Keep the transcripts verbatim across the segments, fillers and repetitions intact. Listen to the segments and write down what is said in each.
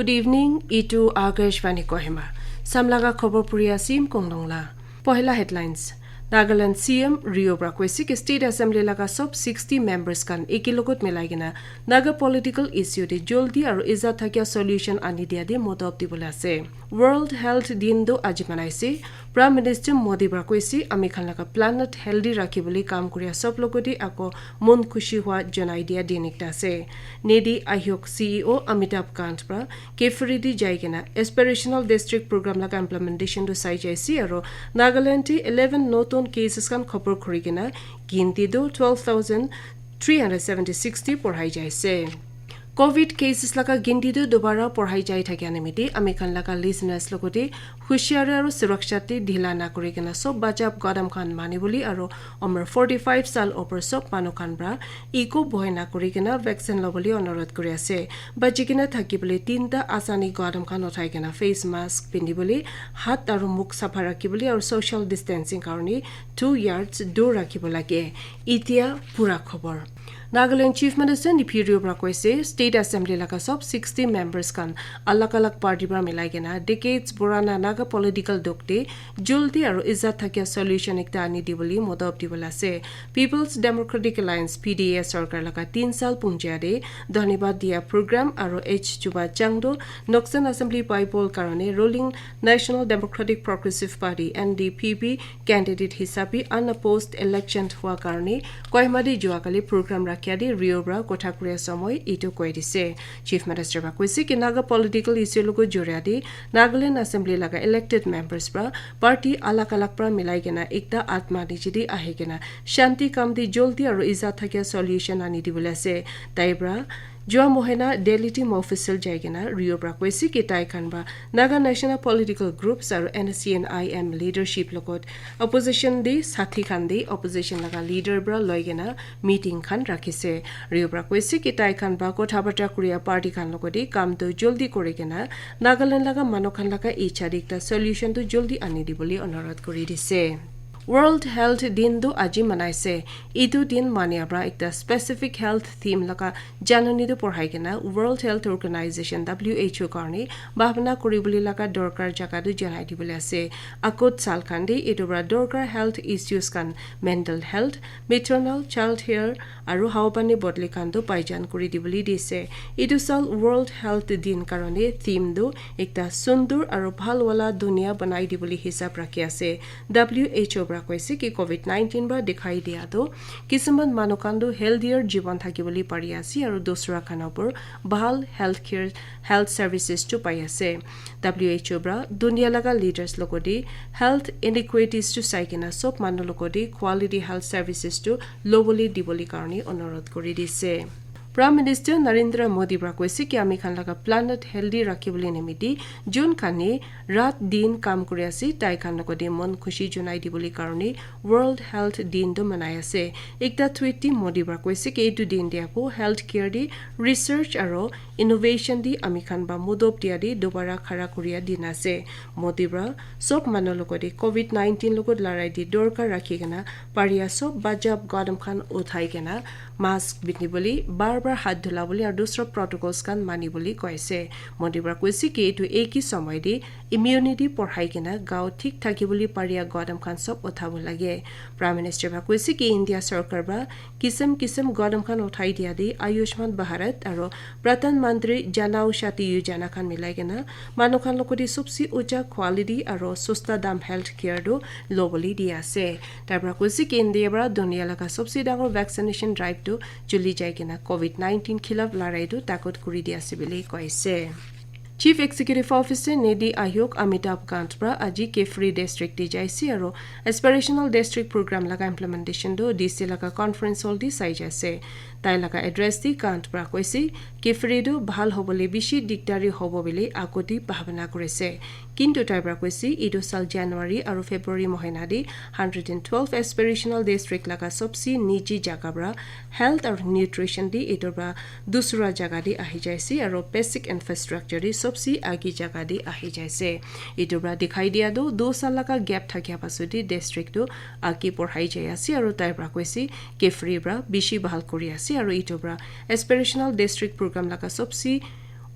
Good evening, itu Akashvani Kohima. Samlaga khobor puri asim konglong la. Pohila headlines. Nagaland C M Rio pra koise ki State Assembly laga sob sixty members khan eki logot milai kena Naga political issue te joldi aru izat thakia solution ani dia de modop dibole ase. World Health Din do aji manaise. Prime Minister Modi pra koise ami khan laga planet healthy rakhi bole kam kuria sob logote ako mon khushi hua janai dia din ekta ase. Nedi Ayuk C E O Amitabh Kant pra Kiphire di jai kena aspirational district program laga implementation do sai jaise aru Nagaland te eleven notun cases khan khobor khuri kena ginti do twelve thousand three hundred seventy six te porhai jaise. Covid cases laga ginti tu dobara porhai jai thakia nimite ami khan laga listeners logote hushiyari aru suraksha te dhila na kuri kena sob bachap gadam khan mani bole aru umar forty five sal opor sob manu khan pra eko boy na kuri kena vaccine lobole onurodh kuri ase. Bachi kena thaki bole tinta asani gadam khan uthai kena face mask pindi bole, hat aru mukh sapha rakhi bole aru social distancing karone two yards dur rakhi bo lage. Itia pura khobor. Nagaland Chief Minister Neiphiu Rio pra koise, State Assembly laga sob sixty members khan alag alag party pra milai kena decades purana Naga political dukh te joldi aru izat thakia solution ekta ani dibole modop dibole ase. People's Democratic Alliance P D A sorkar laga tin sal pungjia de dhanyabad dia program aru H Chuba Changdo Noksan Assembly Baibol karone ruling National Democratic Progressive Party N D P P candidate hisabe unopposed election hua karone Kohima de jua kali program rakhia de Rio pra kotha kuria somoi itu koi dise. Chief Minister pra koise ki Naga political issue logo juria de Nagaland Assembly laga elected members pra party alag alag pra milai kena ekta atma niche de ahi kena shanti kam de joldi aru izat thakia solution ani dibole ase. Tai pra jua mohena Delhi te moffisil jai kena Rio pra koise ki tai khan pra Naga National Political Groups aru N C N I M leadership logot opposition de sathi khan de opposition laga leader pra loi kena meeting khan rakhise. Rio pra koise ki tai khan pra kotha batra kuria party khan logote kam tu joldi kuri kena Nagaland laga manu khan laga icha de ekta solution tu joldi ani dibole onurodh kuri dise. World Health Din tu aji manaise. Itu din mania pra ekta specific health theme laga janani tu porhai kena World Health Organization W H O karone bhabna kuri bole laga dorkar jaga tu janai dibole ase. Akut sal khan de itu pra dorkar health issues khan mental health, maternal, child care aru hawa pani bodli khan tu paijan kuri dibole dise. Itu sal World Health Din karone theme tu ekta sundur aru bhal wala dunia banai dibole hisab rakhi ase. W H O pra koise ki Covid nineteen pra dikhai dia tu kisuman manu khan tu healthier jiban thaki bole pari ase aru dusra khan opor bhal health care, health services tu pai ase. W H O pra dunia laga leaders logote health inequities tu sai kena sob manu logote quality health services tu lobole dibole karone onurodh kuri dise. Prime Minister Narendra Modi pra koise ki ami khan laga planet healthy rakhi bole nimite jun khan ni rat din kam kuri ase tai khan logote mon khushi junai dibole karone World Health Din tu manai ase. Ekta tweet te Modi pra koise ki itu din de ako health care de research aru innovation de ami khan ba modop dia de dobara khara kuria din ase. Modi pra sob manu logote Covid nineteen logot larai de dorkar rakhi kena paria sob bachap gadam khan uthai kena mask pindi bole, bar bar hat dhula bole aru dusra protocols khan mani bole koise. Modi pra koise ki itu eki somoi de immunity porhai kena gao thik thaki bole paria gadam khan sob uthabo lage. Prime Minister pra koise ki India sorkar pra kisam kisam gadam khan uthai dia de Ayushman Bharat aru Pradhan Mantri Jan Aushadhi Yojana khan milai kena manu khan logote sobse ucha quality aru sosta dam health care tu lobole di ase. Tai pra koise ki India pra dunia laga sobse dangor vaccination drive tu chuli jai kena Covid nineteen khilaf larai tu takot kuri di ase bole koise. Chief Executive Officer Niti Aayog Amitabh Kant pra aji Kiphire District te jaise aru Aspirational District Program laga implementation tu D C laga conference hall te sai jaise. Tai laga address te Kant pra koise, Kiphire tu bhal hobole bishi digdari hobo bole agoti bhabna kurise. Kintu tai pra koise, etu sal January aru February mohina te hundred and twelve Aspirational District laga sobse niji jaga pra health aru nutrition te etu pra dusra jaga te ahi jaise aru basic infrastructure te sobse agi jaga te ahi jaise. Etu pra dikhai dia tu, du sal laga gap thakia pasot te district tu agi porhai jai ase aru tai pra koise, Kiphire pra bishi bhal kuri ase aru etu pra Aspirational District Program laga sobse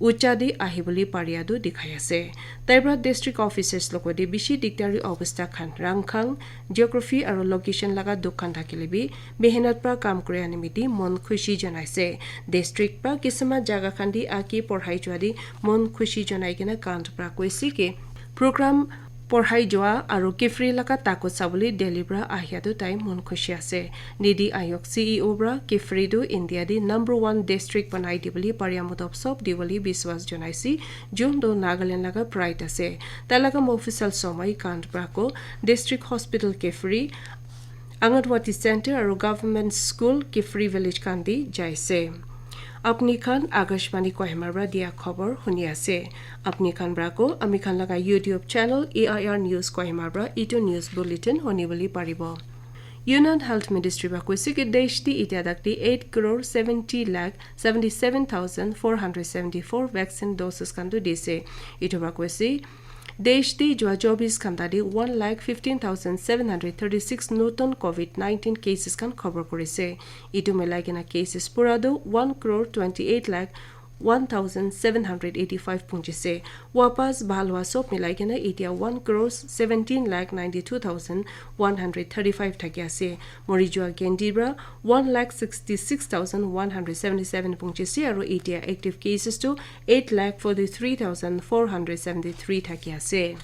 ucha te ahibole paria tu dikhai ase. Tai pra district officers logote bishi dikdari obostha khan, rangkhang, geography aro location laga dukh khan thakile bi mehnat pra kam kuria nimiti mon khushi janaise. District pra kisima jaga khan te aki porhai jua te mon khushi janai kena Kant pra koise ki program porhai jua aro Kiphire laga takut sabole Delhi pra ahia tu tai mon khushi ase. Niti Aayog C E O pra Kiphire tu India te number one district banai dibole paria motob sob dibole biswas janaise, jun tu Nagaland laga pride ase. Tai laga mofusal somoi Kant pra ko District Hospital Kiphire, Anganwadi Center aro Government School Kiphire Village khan te jaise. Apni khan Akashvani Kohima pra dia khobor huni ase. Apni khan pra ko ami khan laga YouTube channel A I R News Kohima pra itu news bulletin huni bole paribo. Union Health Ministry pra koise ki desh te itya tak te eight crore seventy lakh seventy seven thousand four hundred seventy four vaccine doses khan tu dise. Itu pra koise desh te jua chobis ghanta te one lakh fifteen thousand seven hundred thirty six notun covid nineteen cases khan khobor kurise. Itu milai kena cases pura tu one crore twenty eight lakh one thousand seven hundred eighty five punjise. Wapas bhal hua sob milai kena itya one crore seventeen lakh ninety two thousand one hundred thirty five thaki ase. Mori jua genti pra one lakh sixty six thousand one hundred seventy seven punjise aro itya active cases tu eight lakh forty three thousand four hundred seventy three thaki ase.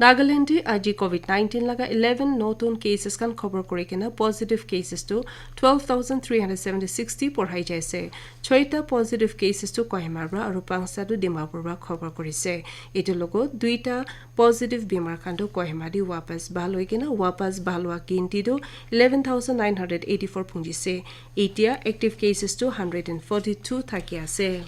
Nagaland te aji covid nineteen laga eleven notun cases khan khobor kuri kena positive cases tu twelve thousand three hundred seventy six te porhai jaise. Choita positive cases tu Kohima pra aro pangsa tu Dimapur pra khobor kurise. Itu logot duita positive bimar khan tu Kohima te wapas bhal hoi kena wapas bhal hua ginti tu eleven thousand nine hundred eighty four punjise. Itya active cases tu hundred and forty two thaki ase.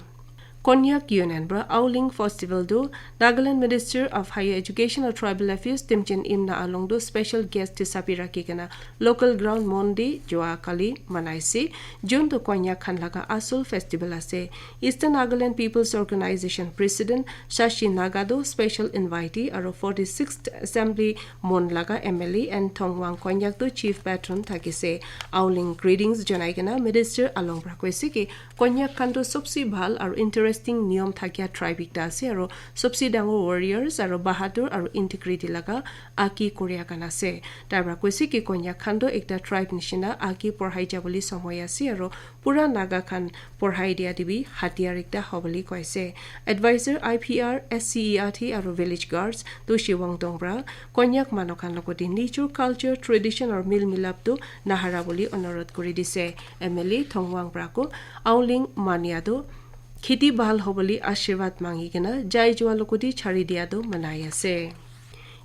Konyak Union pra Aoling Festival tu Nagaland Minister of Higher Education and Tribal Affairs Timchen Imna Along tu special guest hisabe rakhi kena local ground Mon te jua kali manaise, jun tu Konyak khan laga asol festival ase. Eastern Nagaland People's Organization President Shashi Naga tu special invitee aro forty sixth Assembly Mon laga M L A and Thongwang Konyak tu chief patron thakise. Aoling greetings janai kena Minister Along pra koise ki Konyak khan tu sobse bhal aro interesting niyom thakia tribe ekta ase aro sobse dangor warriors aro bahadur aro integrity laga aki koria khan ase. Tai pra koise ki Konyak khan tu ekta tribe nishina aki porhai jabole somoi ase aro pura Naga khan porhai dia te bi hatiyar ekta hobole koise. Advisor I P R, S C E R T aro village guards Tushi Wangtong pra Konyak manu khan logote nijor culture, tradition aro mil milap tu nahara bole onurodh kuri dise. M L A Thongwang pra ko Aoling mania tu kheti bhal hobole ashirwad mangi kena jai jua logote chari dia tu manai ase.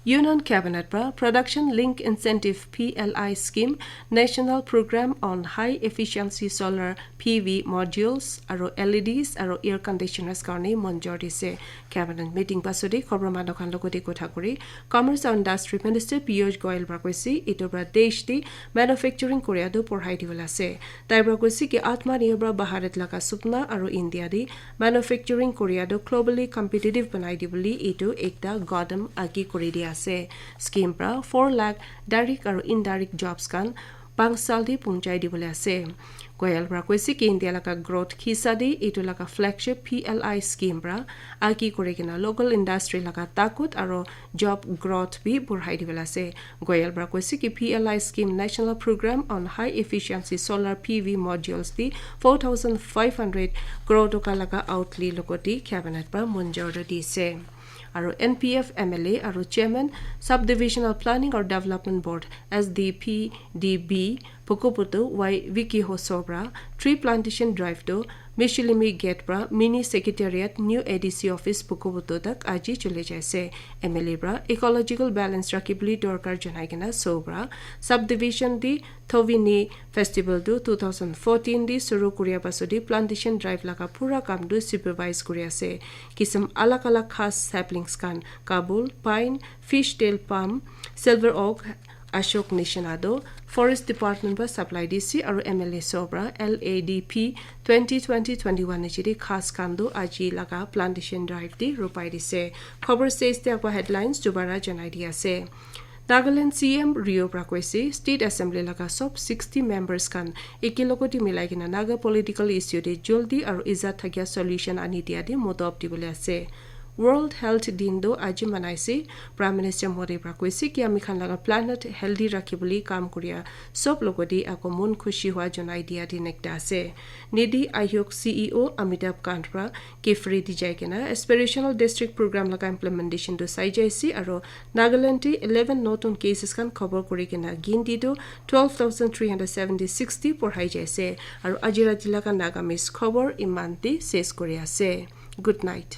Union Cabinet pra Production Link Incentive P L I Scheme, National Program on High Efficiency Solar P V Modules aro L E Ds aro Air Conditioners karne monjor dise. Cabinet meeting pasode khobor manu khan logote kotha kuri Commerce and Industry Minister Piyush Goyal pra koise itu pra desh te manufacturing koria tu porhai dibole ase. Tai pra koise ki Atmanirbhar Bharat laga supna aro India te manufacturing koria tu globally competitive banai dibole itu ekta gadam agi kuri dia ase. Scheme pra four lakh direct aro indirect jobs khan panch sal te punchai dibole ase. Goyal pra koise ki India laga growth khisa te itu laga flagship P L I scheme pra agi kuri kena local industry laga takut aro job growth bi burhai dibole ase. Goyal pra koise ki P L I scheme National Program on High Efficiency Solar P V Modules te four thousand five hundred crore toka laga outlay logote cabinet pra monjor dise. Aro N P F M L A aro chairman Subdivisional Planning or Development Board, S D P D B, Pukuputu Y Vicky Hoso pra tree plantation drive tu Mishilimi Gate pra Mini Secretariat New A D C Office Pukuputu tak aji chule jaise. M L A pra ecological balance rakhi bole dorkar janai kena so pra subdivision te Thovini Festival tu two thousand fourteen te suru kuria pasode plantation drive laga pura kam tu supervise kuri ase. Kisim alag alag khas saplings khan, kabul, pine, fish tail palm, silver oak, Ashok nishina tu Forest Department pra supply dise aro M L A so pra L A D P twenty twenty twenty-one niche te khas khan tu aji laga plantation drive te rupai dise. Khobor stage te akwa headlines dubara janai di ase. Nagaland C M Rio pra koise, State Assembly laga sob sixty members khan ekelogoti milai kena Naga political issue te joldi aru izat thakia solution ani dia te modob dibole ase. World Health Din do aji manaise. Prime Minister Modi pra koise ki ami khan laga planet healthy rakhibole kam kuria sob logoti ako mon khushi hua jonai dia din ekta ase. Niti Aayog C E O Amitabh Kant pra Kiphire te jai kena aspirational district program laga implementation tu sai jaise aru Nagaland te eleven notun cases khan khobor kuri kena ginti tu twelve thousand three hundred seventy six te porhai jaise aru aji rati laga Nagamese khobor iman te ses kuri ase. Good night.